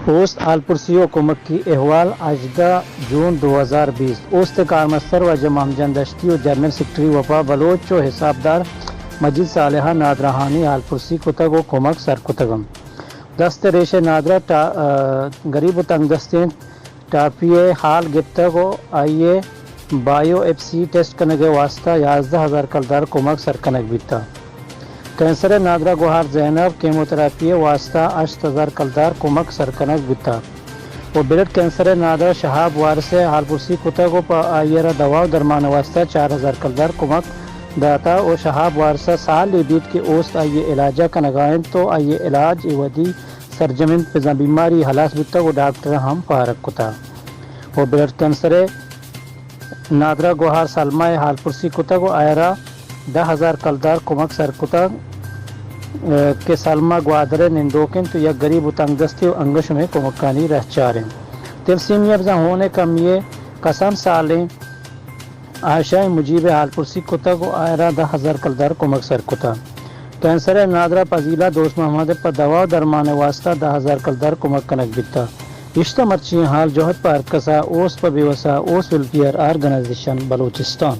اوست حالپرسی و کمکی احوال، ہژدہ جون دو ہزار بیست۔ اوست کارمستر واجہ محمد جان دشتی و جنرل سیکرٹری وفا بلوچ و حسابدار مجید صالحا نادراہانی حالپرسی کتگ و کمک سر کتگ انت۔ دست ریش نادرا ٹا-، آ، گریب و تنگ دستیں ٹاپی ء ہال گپتگ و آئی ء bio app C test king ء واستہ یازدہ ہزار کلدار کمک سر کنگ بیتگ۔ کینسر ء نادرا گوہار زینب کیموتراپی ء واستہ ہشت ہزار کلدار کمک سر کنگ بیتگ و بلڈ کینسر ء نادرا شہاب وارث ء حالپرسی کتگ و پہ آئی ء را دوا و درمان ء واستہ چار ہزار کلدار کمک داتگ و شہاب وارث ء سالے بیت کہ اوست آئی ء علاج ء کنگ ء انت و آئی ء علاج اے وھدی سرجم انت، بزاں بیماری ہلاس بوتگ و ڈاکٹر ہم پارگ کتگ و بلڈ کینسر ء نادرا گوہار سلمہ ء حالپرسی کتگ و آئرا دہ ہزار کلدار کمک سر کتگ، ء، کہ سلمہ گوادر ء نندوک انت و یک گریب و تنگ دستی و انگہ شمے کمکانی رہچار انت۔ تلسیمیا بزاں ہون ء کمی ء کسان سالیں عائشہ مجیب ء حالپرسی کتگ و آئرا دہ ہزار کلدار کمک سر کتگ۔ کینسر ء نادرا پذیلہ دوست محمد ء پہ دوا و درمان ء واستہ دہ ہزار کلدار کمک کنگ بیتگ۔ اشتہ مرچی حال جہد پہ ہرکسا اوست پہ بیوسا اوست ویلفیئر آرگنائزیشن بلوچستان۔